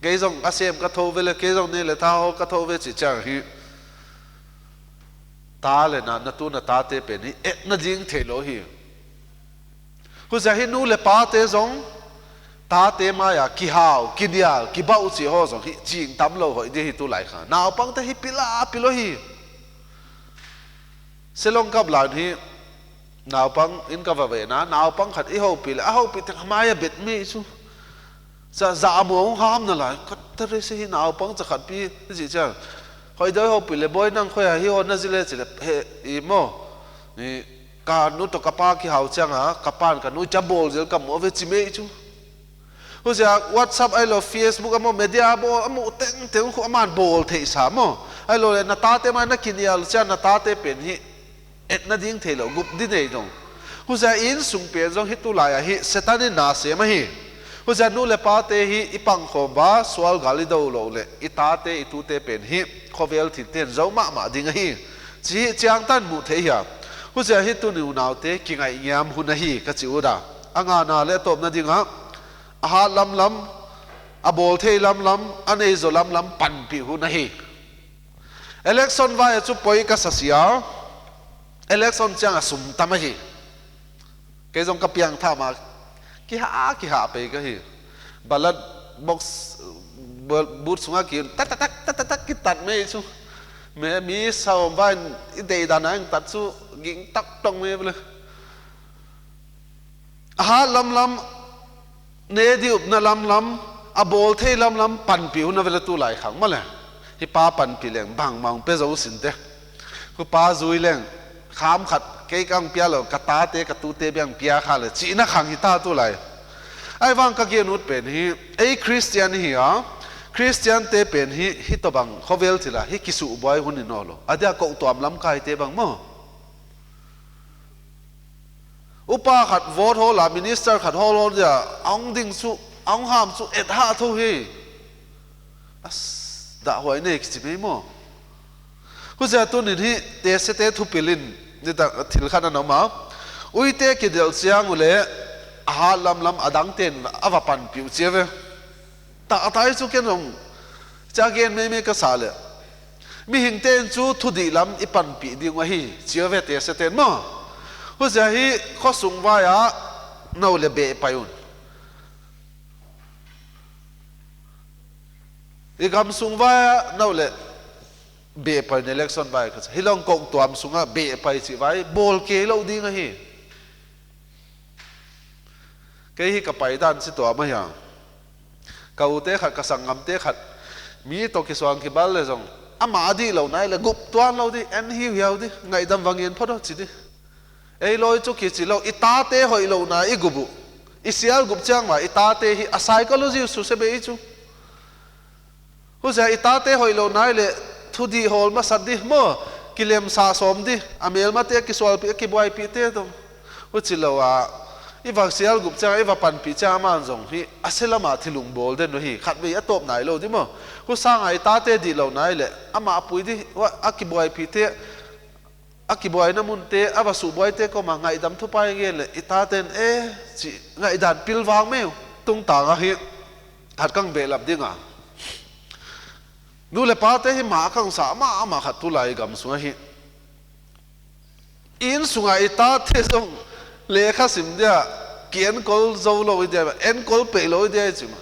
kei zong a sem ka thou ve leh, kei zong ne leh tha hawl ka thou ve chih chiang hi. Ta leh na, na tu na tate pen hi, etna ding theilou hi. Huchia hi nu leh pate zong, tate mai a, kihau, kinial, kibauh chih haw zong hi, ching tamlou hoih di hi tulai kha. Naupangte hi pila, pilo hi. Selong kap lan hi, naupang in ka va vehna, naupang khat i houpih leh, a houpih teng a mai a bet mi chu. Cha za a muang ham nalai, ka ta re se hi naupang cha khat pi, i chih chiang. Hoih deuh houpih leh, boi nang khoia hi hon na zi leh chih leh, he, i maw. Ni, ka nu toh ka pa kihau chiang a, ka pa'n ka nu cha bawl zel ka mu ve chi mai chu. Huziak WhatsApp ahilou, Facebook a maw, media a maw, a muh tengteng khu aman bawl theihsa maw. Ahilou leh na tate mai na kinial chiang na tate pen hi etna ding theilou, gup di nei dong. Huziak i insung pen zong hi tulai a hi Setan in na sem ahi. Huziak nu leh pate hi i pangkhawm ua, sual gal i dou lou leh i tate i tute pen hi khovel thilte'n zou mahmah ding ahi chih chiangtan muh theih hia. Huziak hi tuni unaute kingaingiam hun ahi ka chi uh a. A ngana leh tawpna ding a, a hat lamlam, a bawl thei lamlam, a nei zaw lamlam panpih hun ahi. Election vai a chu poi ka sa sia. Election chiang a sum tam ahi. Kei zong ka piangthak ma, kihah kihah pei ka hi. Ballot box, booth sung a ki un, tak tak tak tak tak tak kitat mai chu. Mi, mi sawm vai in i deihdan a eng tat chu ging tak tong mai vele. A hat lamlam, ne di upna lamlam, a bawl thei lamlam panpih hun a vele tulai khang maw leh. Hi pa panpih leng bangmah pe zou sinte. Hu pa zui leng, kham khat kei kang pia lou, ka tate ka tute bang pia kha leh chihna khang hi ta tulai. Ahivang ka gen ut pen hi, ei Christian hi a, Christian te pen hi, hi tobang khovel thil a hi kisubuai hun i nawn lou. A dia kou tuam lamkai te bang maw. Upa khat vote hawl a, minister khat hawl hawl dia, a hong ding chu, a hong ham chu, et hah tho hi. As, dah huai nei kichi mai maw. Huziak tunin hi, te se te thupil in, ni ta thil khat a na om a. Uite kidelh chiang uleh, a hat lamlam a dangte'n a va panpih uh chi ve. Tahtai chu ken zong, chia gen meimei ka sa leh. Mihingte'n chu thudih lam i panpih ding uh ahi, chi ve te se te'n maw. Huziak hi khosung vai a nou leh beh pai un. I gamsung vai a nou leh beh pai un election vai kha. Hilong kou tuam sung a beh pai chih vai, bawl kei lou ding ahi. Kei hi ka paidan chi tuam ahi a. Ka ute khat, ka sanggamte khat. Mi toh kisuang kibal leh zong. Amah a dihlou nai leh gup tuan lou di, en hiuhiau di, ngaihdam va ngen phot aw chi di. Ei loi chu kichi lou, i tate hoihlouhna i gup uh. I sial gup chiang ua, i tate hi a psychology uh suse bei chu. Huziak i tate hoihlou nai leh, thudih hawl masa di maw, kilemsah sawm di, a melmate kisualpih, kibuaipihte tawh. Huchilou a, i va sial gup chiang, i va panpih chiang aman zong hi, a se lam a thilung bawl den uh hi, khatvei a tawp nailou di maw. Hu sang a i tate dihlou nai leh, amah pui di, a kibuaipihte, a kibuaina munte, a va subuaite koma ngaihdam thupha i ngen leh, i tate'n, eh, chih ngaihdan pilvang mai uh, tungtang a hi, khat kang behlap ding a. Nu leh pate hi mah kang sa, amah, amah khat tulai gamsung a hi. Insung a i tate zong, lehkhasim dia, kienkol zou lou i dia, enkol peih lou i dia i chi ma.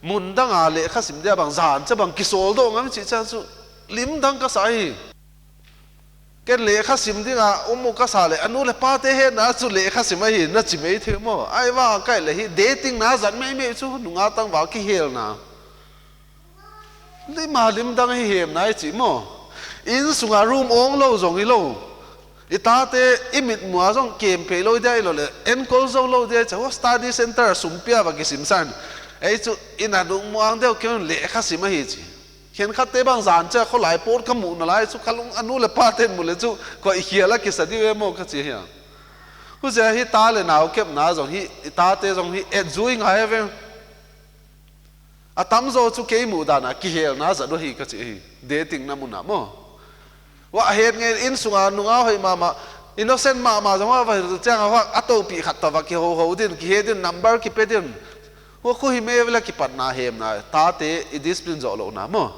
Mun dang a lehkhasim dia bang, zan chia bang, kisawl dawng am chih chia chu, limdang ka sa hi. Ken lehkhasim ding a um uh ka sa leh, a nu leh pate hetna chu lehkhasim ahi, na chi mai thei maw. Ahivang a kai leh hi, dating na zat meimei chu, nungak tangval kihelna. Lim a limdang hi hemna i chi maw. Insung a room awng lou zong i lou. I tate i mitmuh a zong kem peih lou dia i lou leh, enkol zou lou dia i chi, study center sum pia va kisim san. Ei chu, inn a nungmuang deuh kei un lehkhasim ahi chi. Khenkhatte bang zan chia kholai pawt ka muh nalai chu ka lung a nu leh pate'n mu leh chu koih khial a kisa di ve maw ka chi hia. Huziak hi ta leh nau kepna zong hi, i tate zong hi, et zui ngai ve. A tamzaw chu kei muhdan a kihelna zat uh hi ka chi hi, dating na mun a maw. Huai het ngei insung a nungak hoih mahmah, innocent mahmah zong a va hilh chiang a huai a toupih khat toh va kihouhou din, kihe din, number kipe din. Huai khu hi mei vela kipatna hemna, tate i discipline zoh louhna maw.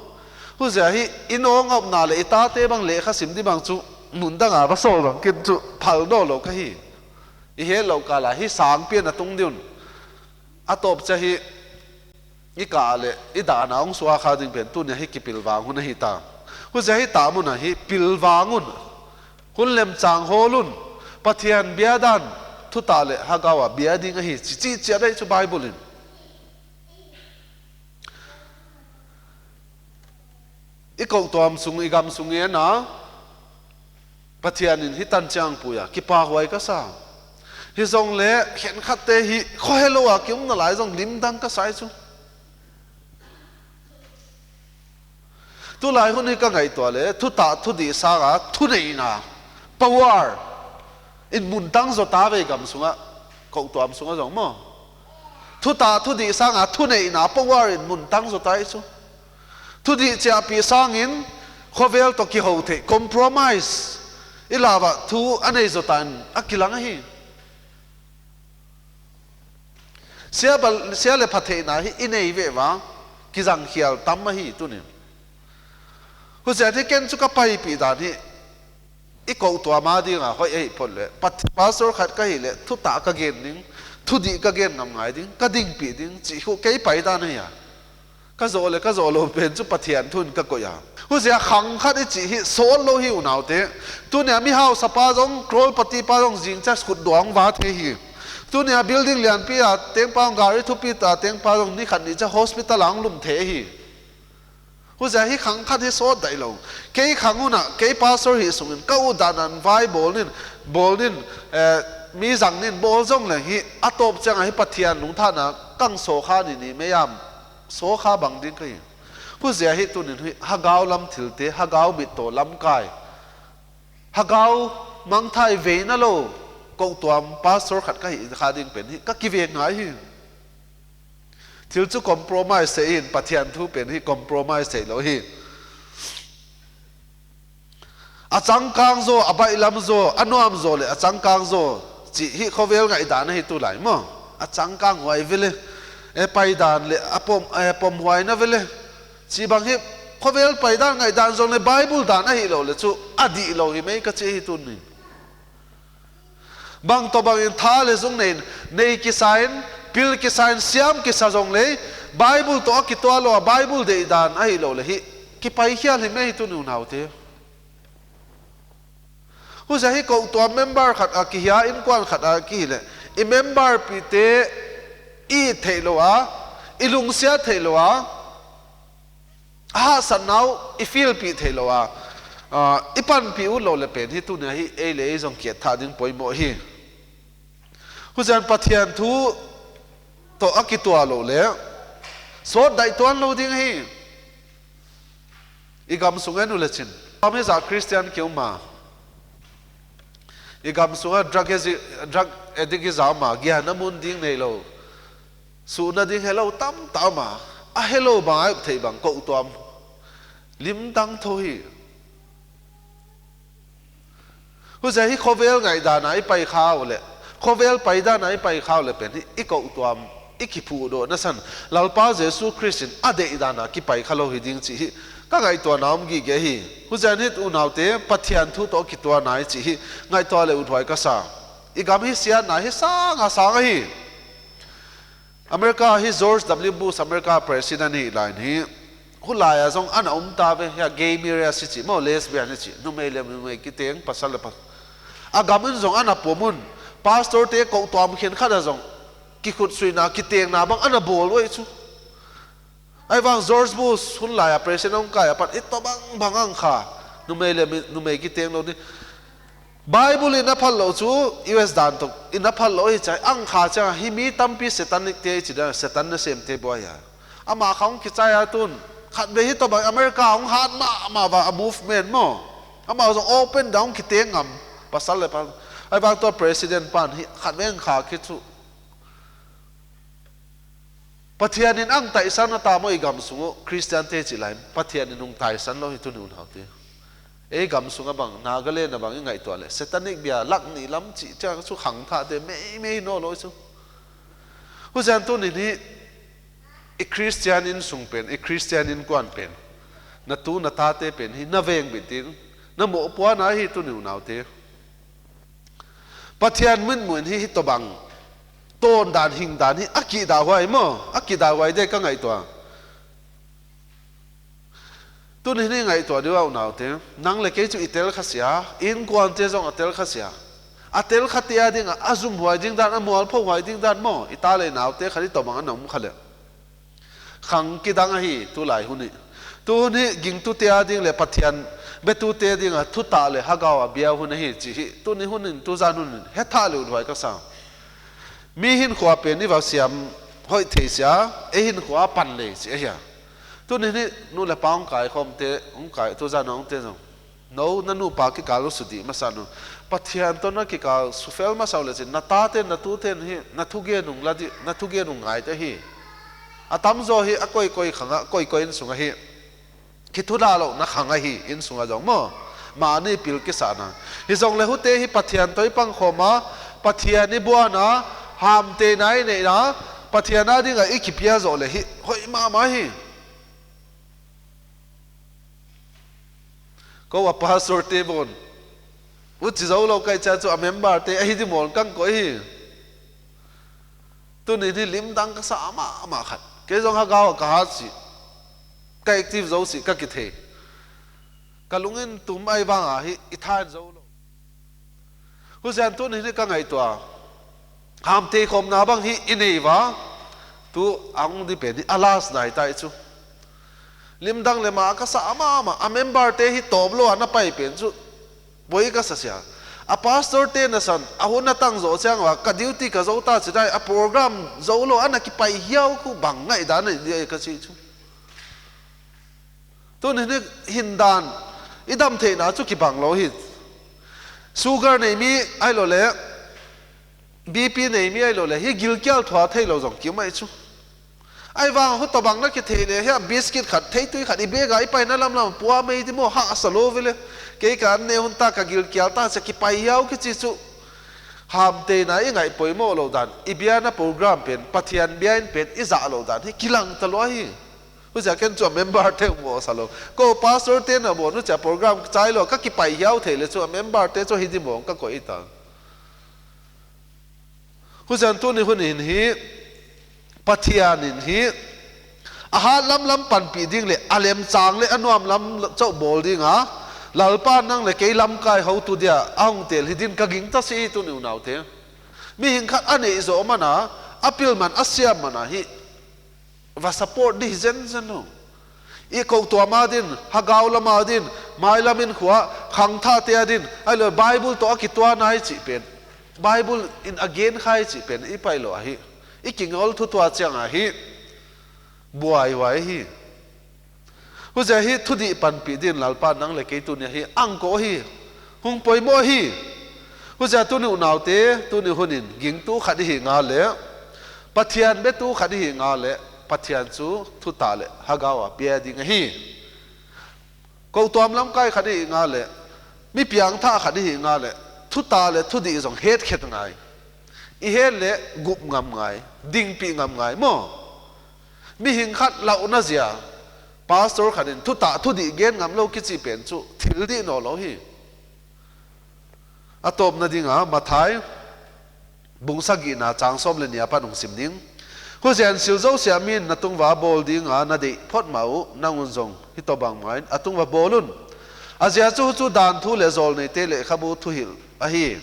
Huziak hi i nung a omna leh i tate bang lehkhasim di bang chu mun dang a va sawl bang kin chu phal nawnlou ka hi. I hetlou kal a hi sangpi a na tung di un. A tawp chia hi i kah leh, i dahna hong suak kha ding pen tuni a hi kipilvang hun ahi ta. Huziak hi ta mun a hi pilvang un. Hun lemchang hawl un. Pathian bia dan, thutah leh Hagau a bia ding ahi chi, chi chiat ahi chu Bible in. I kohtuam sung, i gam sung ngen a, Pathian in hi tan chiang pui a, kipahhuai ka sa. Hijongleh khenkhatte hi khohelou a ki-um nalai zong limdang ka sa hi chu. Tulai hun hi ka ngaihtuah leh thutah thudih sanga thuneihna, power in mun tang zota ve, gam sungah, kotuam sungah zong maw. Thutah thudih sanga thuneihna, power in mun tang zota hi chu. Thudih chiahpih sangin khovel toh kihou theih, compromise, i lau a thu a nei zota in a kilang ahi. Sia leh pha theihna hi i nei veh ua, kizang khial tam ahi tuni'n. Huchiin hi ken chu ka paipih dan hi, i kotuam a dinga hoih ahih phot leh, pastor khat ka hih leh thutah ka gen ding, thudih ka gen ngam ngai ding, ka dingpih ding chih khu kei paidan ahi a. Ka zoh leh ka zoh lou pen chu Pathian thu in ka koih a. Huchia khang khat i chih hi sawtlou hi, unaute. Tunia mi hausapa zong, crorepati pa zong zingchiang khut duang va thei hi. Tunia building lianpi a tengpa zong, gari thupi a tengpa zong ni khat ni chiang hospital a hong lum thei hi. Huchia hi khang khat hi sawt daihlou. Kei khang un a, kei pastor hih sungin ka utdan a vai bawl nin, bawl nin, mi zang nin bawl zong leng hi, a tawp chiang a hi Pathian lungthanna kang sawkha ni ni mei am, sawkha bang ding ka hi. Huchia hi tuni'n hi hagau lam thilte, hagau mit toh lamkai, hagau mangthai veina lou, kotuam pastor khat ka hih kha ding pen hi ka kivek ngai hi. Thil chu compromise thei in, Pathian thu pen hi compromise theilou hi. A changkang zaw, a baihlam zaw, a nuam zaw leh a changkang zaw chih hi khovel ngaihdan ahi tulai maw. A changkang huai vele, e, paidan leh a pom, e, pomhuaina vele chih bang hi, khovel paidan ngaihdan zong leh Bible dan ahihlou leh chu a dihlou hi mai ka chi hi tuni'n. Bang toh bangin tha leh zung nei in, nei kisa in, pil kisa in, siam kisa zong leh, Bible toh a kituak lou a, Bible deihdan ahihlou leh hi kipaikhial hi mai hi tuni'n, unaute. Huchia hi kotuam member khat a kihia, innkuan khat a kihih leh, i memberpihte i it theihlouh a, i lungsiat theihlouh a, a hahsatna uh i feelpih theihlouh a, i panpih utlou leh pen hi tunia hi ei leh ei zong ki-et thak ding poimoh hi. Huchiin Pathian thu toh a kituak louh leh sawt daih tuanlou ding hi. I gam sung en u leh chin, mi zah Christian ki-um a, i gam sung a drug addict i zah om a, giahna mun ding neilou, suhna ding helou tamtak om a, a helou bang a i theih bang kotuam limdang thou hi. Huchia hi khovel ngaihdan a i pai kha uleh, khovel paidan a i pai kha uleh pen hi i kotuam, i kiphuhdohna san, Lalpa Jesu Khrist in a deihdan a kipai khalou hi ding chih hi ka ngaihtuahna om gige hi. Huchiin hi unaute, Pathian thu toh kituakna i chih hi ngaihtuah leh uthuai ka sa. I gam hi siatna hi sang a sang ahi. America hi George W Bush, America president hih lai in hi, hulai a zong ana om ta ve, hiai gay marriage i chih maw, lesbian i chih, numei leh numei kiteng, pasal leh pa, a gam in zong ana pom un. Pastorte kotuam khenkhat a zong kikhutsuina, kitengna bang ana bawl uai chu. Ahihvang George Bush hunlai a president hong kai apat i tobang bang ang kha, numei leh numei kitenglou ding. Bible in a phallouh chu, U S dan toh in a phallouh hi chia, ang kha chia, hi mi tampi satanic te i chi dan, Satan nasemte buai a. Amah kha hong kichai a tun, khatvei hi tobang America hong hat mahmah ua, a movement maw, amah zong open dan kiteng ngam, pasal leh pa. Ahihvang tua president pan hi khatvei ang kha ki chu. Pathian in ang taisan a ta maw i gam sung uh, Christiante chih lai in, Pathian in hong taisanlou hi tuni'n, unaute. Ei gam sung a bang, Nagaland a bang i ngaihtuah leh satanic bia, lak nih lam chih chiang chu khangthakte meimei nawnlou chu. Huchiin tuni'n hi, i Christian innsung pen, i Christian innkuan pen, na tu na tate pen hi na vengbit ding, na mohpuakna hi tuni'n, unaute. Pathian mitmuh in hi hitobang tawndan hingdan hi a kidahhuai maw, a kidahhuai ding ka ngaihtuah. Tuni'n hi ngaihtuah ding uh, unaute, nang leh kei chu i tel kha sia, i innkuante zong a tel kha sia. A tel khate a ding a, a zumhuai ding dan, a mualphohuai ding dan maw, i ta leh naute khat hitobang ana om kha leh, khang kidang ahi tulai hun hi. Tu hun hi gingtute a ding leh Pathian betute ding a thutah leh hagau a biau hun ahi chih hi tuni hun in, tuzan hun in hethak leh uthuai ka sa. Mi hinkhua pen i va siam hoih thei sia, ei hinkhua pan lei chih ahi a. Tuni hi nu leh pa hong kaikhawmte, hong kai, tuzan hongte zong, nou, na nupa kikal uh sudih masa un. Pathian toh na kikal sufel masa uh leh chin, na taten, na tuten hi na thugen uh la dih, na thugen uh ngai ding ahi. A tamzaw hi a koikoi khang ah, koikoi innsung ah hi. Kithudahlouhna khang ahi, innsung ah zong maw. Mahni pil kisahna. Hijongleh huaite hi Pathian toh i pangkhawm a, Pathian i buan a, hamteina i neih a, Pathian a ding a i kipia zoh leh hi hoih mahmah hi. Kou a pastorte bawn, huchi zoulou ka hih chiang chu a memberte ahi ding maw ka koih hi. Tuni hi lim dang ka sa mahmah khat. Kei zong Hagau ah ka hat sih, ka active zousih ka kithei. Ka lungin tum ahih vang a hi i thain zoulou. Huchiin tuni hi ka ngaihtuah a, hamteikhawmna bang hi i nei ua, tu a hong di pen hi a last nai ta hi chu. Lim dang leh mah ka sa mahmah, a memberte hi tawplou a na pai pen chu boi ka sa sia. A pastorte nasan, a hun a tang zoh chiang ua, ka duty ka zou ta chi dai, a program zoulou a na kipai hiau khu bang ngaihdan ahi dia ka chi chu. Tuni hi hindan, i dam theihna chu kibang lou hi. Sugar nei mi ahilou leh, B P nei mi ahilou leh, hi gilkial thuak theilou zong ki mai chu. Ahih vang a hutobang na kithei leh, hiai biscuit khat, theitui khat, i bag a i paina lamlam pua mai di maw, hahsa lou ve leh. Kei ka an ne hun ta ka gilkial ta chia kipai hiau kichi chu. Hamteina i ngaih poimoh louh dan, i biakna program pen, Pathian biakinn pen, i zahlouh dan hi kilang talua hi. Huchia ken chu a memberte uh maw sa lou. Kou pastorte na bawn huchia program chai lou, ka kipai hiau thei leh chu a memberte chu hi di maw ka koih ta. Huchiin tuni hun in hi, Pathian in hi, a hat lamlam panpih ding leh, a lemchang leh, a nuam lam chauh bawl ding a, Lalpa nang leh kei lamkai houtu dia, a hong tel hi din ka gingta sih hi tuni unaute. Mihing khat a neih zoh man a, a pil man, a siam man a hi, va support di hi zenzen uh. I kou tuam a din, Hagau lam a din, mailam in khua, khangthakte a din, ahilou Bible toh a kituak nai chih pen. Bible in a gen khai chih pen, i pailou ahi. I kingol thu tuak chiang ahi. Buaihuai hi. Huchia hi thudih panpih din Lalpa nang leh kei tuni hi, a hong kou hi. Hong poimoh hi. Huchia tuni unaute, tuni hun in gingtu khat i hih ngal leh, Pathian betu khat i hih ngal leh, Pathian chu thutah leh Hagau a pia ding ahi. Kou tuam lamkai khat i hih ngal leh, mi piangthak khat i hih ngal leh, thutah leh thudih zong hetkhet ngai. I het leh gup ngam ngai, dingpih ngam ngai maw. Mihing khat lauhna zia, pastor khat in thutah thudih gen ngam lou kichi pen chu thil dih nawnlou hi. A tawpna ding a, Matthai bung sagihna chang sawm leh nih apan hong sim ding. Huchiin silzou siam in na tung ua bawl ding a na deih phot mah uh, nang un zong hitobang mah in a tung ua bawl un. A zia chu huchu danthu leh zawlneite leh khabu thuhilh ahi.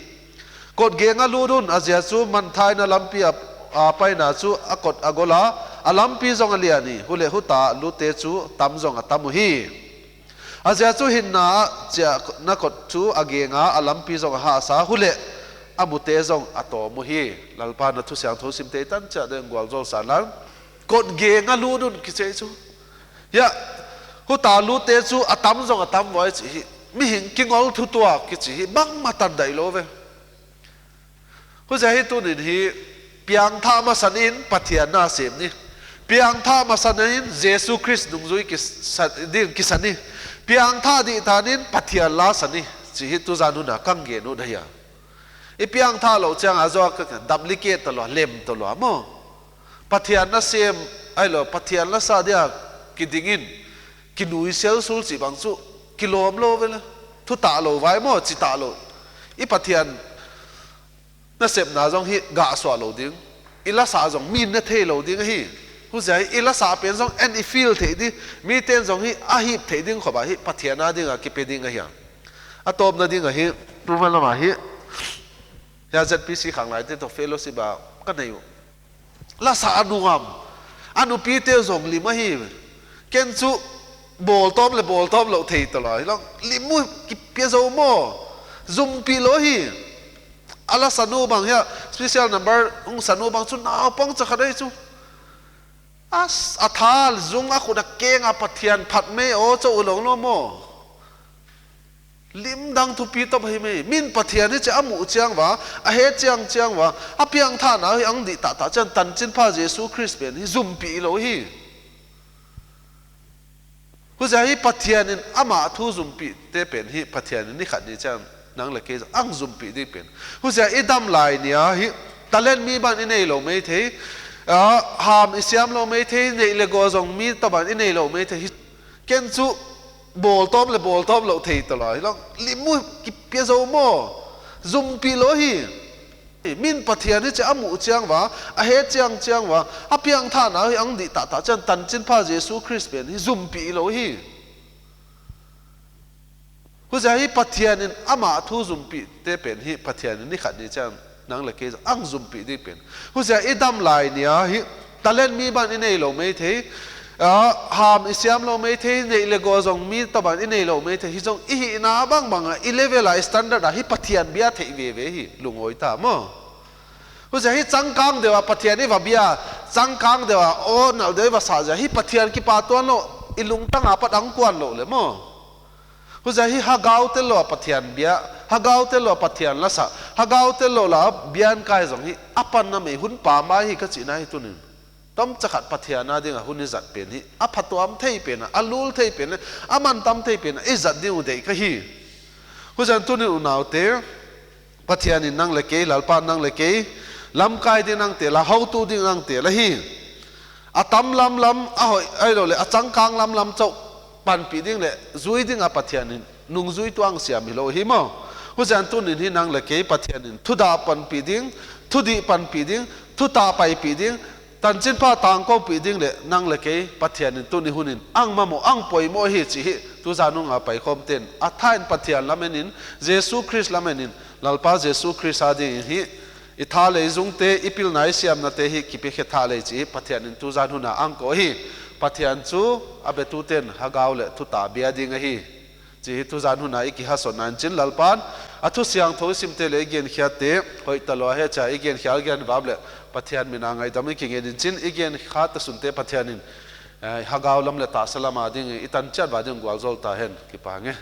Kotgeng a lut un, a zia chu manthaina lampi a, a paina chu a kot a gol a, a lampi zong a lian hi, huleh huta lutte chu tam zong a tam uhi. A zia chu hinna ah chiahna kot chu a geng a, a lampi zong a hahsa, huleh a mute zong a tawm uhi. Lalpa na thu siangthou simte tan chiah deng gualzawl san lang. Kotgeng a lut un kichi chu. Hiai, huta lutte chu a tam zong a tam uai chih hi. Mihing kingol thu tuak kichi hi, bangmah tan daih lou ve. Huchia hi tuni hi, piangthak masa in Pathian na sem ni. Piangthak masa in Jesu Khrist nungzui kisa, ding kisa ni. Piangthak dih ta in Pathian la sa ni. Chih hi tuzan hun a ka gen uh ahi a. I piangthak lou chiang a zaw ka duplicate talua, lem talua maw. Pathian na sem, ahilou, Pathian la sa dia kiding in, kinui selsul chih bang chu, kilawm lou ve leh. Thutah lou vai maw, chitah lou. I Pathian nasepna zong hi gah suah lou ding. I lasa zong mi'n na thei lou ding ahi. Huchia hi i lasa pen zong en i feel theih di, miten zong hi a hip theih ding khop a hi Pathian a ding a kipe ding ahi a. A tawpna ding ahi, tumalam ahi. Hiai Z P C khanglaite toh fellowship a ka nei uh. Lasa a nuam. A nupite zong lim ahi. Ken chu bawl tawm leh bawl tawm lou thei talua. Hilou lim uh kipia zou maw. Zumpih lou hi. A la sanu bang hiah, special number hong sanu bang chu naupang chakhat ahi chu. A s-, a thal zung a khut a keng a Pathian phat mai aw chauh u lawm lawm maw. Lim dang thupi tawp hi mai. Min Pathian hi chi a muh chiang ua, a het chiang chiang ua, a piangthakna hi ang dih taktak chiang tanchinpha Jesu Khrist pen hi zumpih lou hi. Huchia hi Pathian in amah thu zumpihte pen hi Pathian in ni khat ni chiang nang leh kei ang zumpih ding pen. Huchia i dam lai ni a hi talent mi bang i nei lou maithei, ah, ham i siam lou maithei, neih leh gawt zong mi tawh bang i nei lou maithei. Hi ken chu bawl tawm leh bawl tawm lou thei ta lou. Hi lawng lim uh kipia zou maw. Zumpih lou hi. Min Pathian hi chi a muh chiang ua, a het chiang chiang ua, a piangthakna hi ang dih taktak chiang tanchinpha Jesu Khrist pen hi zumpih lou hi. Huchia hi Pathian in amah thu zumpihte pen hi Pathian in ni khat ni chiang nang leh kei ang zumpih ding pen. Huchia i dam lai ni a hi talent mi bang i nei lou maithei, ah, ham i siam lou maithei, neih leh gawt zong mi tawh bang i nei lou maithei. Hi zong i hihna bangbang a, i level a, i standard a hi Pathian bia thei veve hi lungawi ta maw. Huchia hi changkang deuh a Pathian i va bia, changkang deuh a aw nalh deuh i va sah ziak hi Pathian kipahtuan lou, i lungtang a pat ang kuan lou leh maw. Huchia hi hagau tel lou a Pathian bia, hagau tel lou a Pathian la sa, hagau tel lou la bia'n kai zong hi a panna mai hun pha mai hi ka chihna hi tunin. Tam chakhat Pathian a ding a hun i zat pen hi a phatuam thei pen a, a lul thei pen leh a mantam thei pen a i zat ding uh deih ka hi. Huchiin tunin unaute, Pathian in nang leh kei, Lalpa nang leh kei lamkai ding nang tel a, hotu ding nang tel a hi. A tam lamlam, a hoih, ahihlouhleh a changkang lamlam chauh panpih ding leh zui ding a Pathian in nungzui tuang siam hilou hi maw. Huchiin tunin hi nang leh kei Pathian in thudah panpih ding, thudih panpih ding, thutah paipih ding, tanchinpha tangkoupih ding leh nang leh kei Pathian in tuni hunin ang mamaw, ang poimoh hi chih hi tuzan nung a paikhawmte'n a thain Pathian lam en in, Jesu Khrist lam en in, Lalpa Jesu Khrist a dingin hi i thalei zungte, i pilna, i siamnate hi kipia khe thalei chih hi Pathian in tuzan hun a ang ko hi. Pathian chu a betute'n hagau leh thutah bia ding ahi chih hi tuzan hun a i kihasawn nain chin, Lalpa'n a thu siangthou i simte leh i genkhiate hoih talua hecha i genkhial genvap leh Pathian min a ngaidam i kingen in chin, i genkha ta sunte Pathian in, eh, hagau lam leh tahsa lam a ding i tan chiat va ding gualzawl ta hen. Kipak e.